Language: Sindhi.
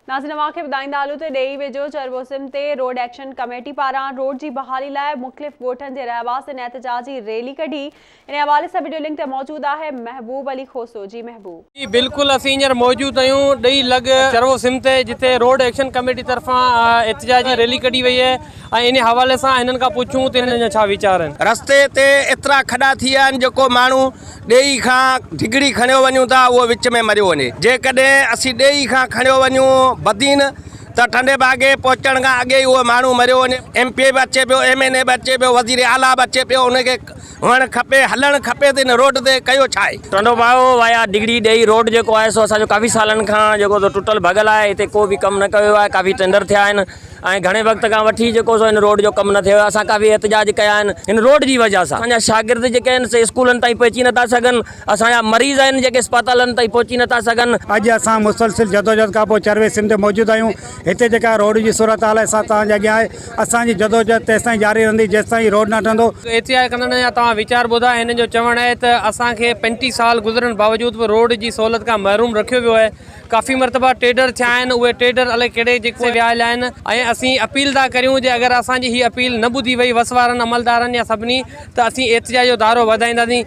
ناظرين اوهان کي ٻڌائيندا هلون ته ڏيئي ويجهو چرٻو سم تي روڊ ايڪشن ڪميٽي پاران روڊ جي بحالي لاء مختلف ڳوٺن جي رهواسين احتجاجي ريلي ڪڍي ان حوالي سان وڊيو لنڪ تي موجود آهي محبوب علي کوسو جي محبوب. جي بلڪل اسين هينئر موجود آهيون ڏيئي لڳ چرٻو سم تي جتي روڊ ايڪشن ڪميٽي طرفان احتجاجي ريلي ڪڍي وئي آهي ۽ ان حوالي سان هنن کان پڇون ته هنن جا ڇا ويچار آهن. رستي تي ايترا کڏا ٿي ويا آهن جيڪو ماڻهو ڏيئي کان ڊگهڙي کڻيو وڃون ٿا اهو وچ ۾ مريو وڃي. جيڪڏهن اسين ڏيئي کان کڻيو وڃون بدين ته ٽنڊي باگي پهچڻ کان اڳي ئي اهو ماڻهو مريو وڃي. ايم پي اي به اچي پيو، ايم اين اي به اچي پيو، وزير اعليٰ به اچي پيو، ان کي هئڻ کپي، هلڻ کپي ته ان روڊ تي ڪيو ڇا آهي. ٽنڊو باگو وايا ڊگهڙي ڏيئي روڊ جيڪو آهي سو اسان جو ڪافي سالن کان جيڪو سو ٽٽل ڀڳل آهي هتي ڪو به ڪم نه ڪيو ويو آهي ڪافي ٽينڊر ٿيا آهن ۽ گهڻي وقت کان وٺي جيڪو سو هن روڊ جو ڪم نه ٿيو آهي اسان ڪافي احتجاج ڪيا آهن هن روڊ جي وجه سان اسان جا شاگرد جيڪي آهن سي اسڪولن تائين پهچي نٿا سگهن اسان جا مريض آهن جيڪي اسپتالن تائين پهچي نٿا سگهن. اڄ اسان مسلسل جدوجهد کان پوء چروي سم تي موجود آهيون هتي جيڪا روڊ جي صورتحال آهي سا توهان جي اڳيان آهي اسان جي جدوجهد تيستائين جاري رهندي جيستائين هي روڊ نه ٺهندو. احتجاج ڪندڙن جا توهان ويچار ٻڌا هنن جو چوڻ آهي ته اسان کي 35 سال گذرڻ باوجود به روڊ جي سهولت کان محروم رکيو ويو آهي ڪافي مرتبا ٽيڊر ٿيا آهن اهي ٽيڊر الائي ڪهڙي جيڪو ويا هليا آهن ۽ اسين اپيل ٿا ڪريون جي اگر اسان جي هي اپيل نه ٻڌي وئي وس وارن عملدارن يا سڀني ته اسين احتجاج جو دائرو وڌائينداسين.